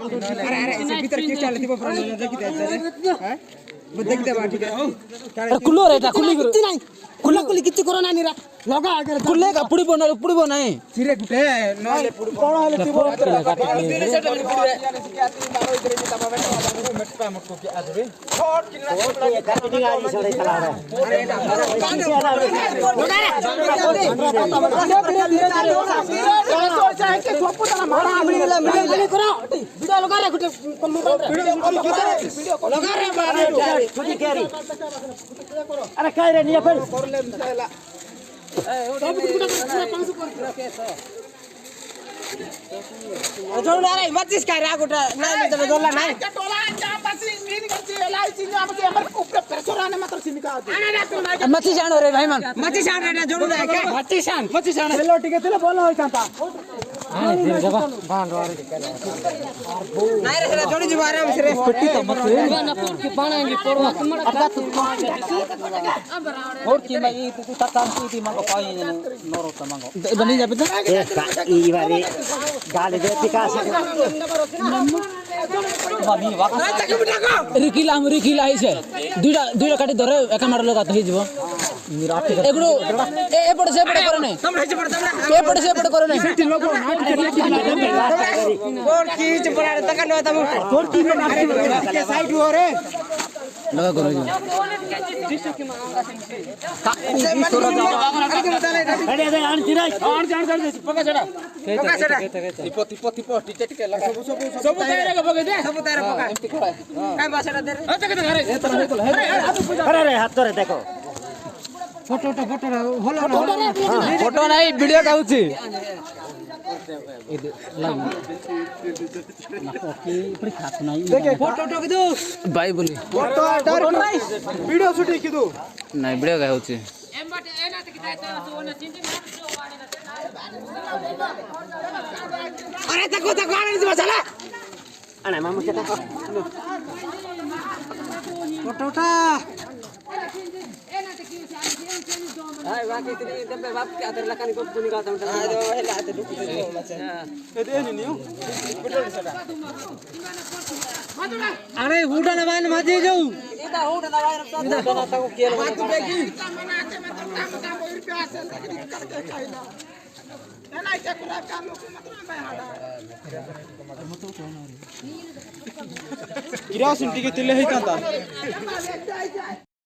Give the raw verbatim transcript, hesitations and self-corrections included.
अरे, अरे, इसे भीतर क्यों चले थे वो पुराने लड़के की तरह से, हैं? वो देखते बाहर, ठीक है। अरे, कुल्लो रे, एटा कुल्ली करो। कितना? कुल्ला कुल्ली कितनी कोरोना नहीं रहा। लगा अगर कुल्ले का पुड़ी बना, पुड़ी बनाए। सिरे कुटे, नहले पुड़ी बना। कौन हाले थे वो? अरे काय रे, निया फेर। जोड़ना रे, मत इसका राग उठा, नहीं, नहीं, चलो, जोड़ना नहीं। मत ही जानो रे भाई मन। मत ही जान रे, जोड़ना है क्या? मत ही जान, मत ही जान। चलो, ठीक है, चलो, बोलो, होई जाता। नहीं रे, जोड़ी जी, आराम से रे। पेटी तो मत रे। और की मैं ये तो तक काम की थी, मांगो पाई ने, नोरो तो मांगो। बनी जा बेटा। ए, का, ई बारी गाली दे पिका से। बनी वाक। रिकिला हम रिकिला इसे। दुइटा, दुइटा काटी धरे, एका मार लगा तो ही जीवो। एगुड़ो, ए, एपड़ से एपड़ करे नहीं। एपड़ से एपड़ करे नहीं। और की चपड़ा तक लो तब। और की के साइड हो रे। लगा करो जी। अरे, अरे, आन चिराई। आन, आन, आन, पका छड़ा। पका छड़ा। तिपो, तिपो, तिपो, टीचर टीचर लगा। सब उतारे का पका दे। सब उतारे पका। एमती खड़ा है। काय बासड़ा दे रे। अरे, अरे, हाथ करे देखो। फोटो, फोटो, फोटो, होला ना। फोटो नहीं, वीडियो का होची। बाय बोली। फोटो, फोटो, वीडियो शूटिंग किदु। नहीं, वीडियो का होची। अरे, तको, तको, अरे, तू चला। अरे, मामू, चला। फोटो उठा। ᱟᱭ ᱵᱟᱠᱤ ᱛᱤᱱᱤ ᱛᱮ ᱵᱟᱯ ᱠᱮ ᱟᱫᱨ ᱞᱟᱠᱟᱱ ᱠᱚ ᱯᱩᱱᱤ ᱜᱟᱛᱟᱢ ᱛᱟᱢ᱾ ᱟᱫᱚ ᱦᱮᱞᱟ ᱟᱫᱨ ᱫᱩᱠ ᱫᱩᱠ ᱢᱟᱪᱷᱟ᱾ ᱦᱮᱸ᱾ ᱮᱫᱮ ᱱᱤ ᱱᱤᱭᱩ᱾ ᱟᱨᱮ ᱦᱩᱰᱟ ᱱᱟ ᱵᱟᱭ ᱱᱟ ᱢᱟᱡᱮ ᱡᱟᱣ᱾ ᱤᱫᱟ ᱦᱩᱰᱟ ᱱᱟ ᱵᱟᱭ ᱱᱟ ᱢᱟᱡᱮ ᱡᱟᱣ᱾ ᱢᱟᱛᱩ ᱵᱮᱜᱤ᱾ ᱜᱤᱨᱟ ᱥᱤᱱᱴᱤ ᱜᱮ ᱛᱤᱞᱮ ᱦᱤᱛᱟᱱ ᱛᱟ᱾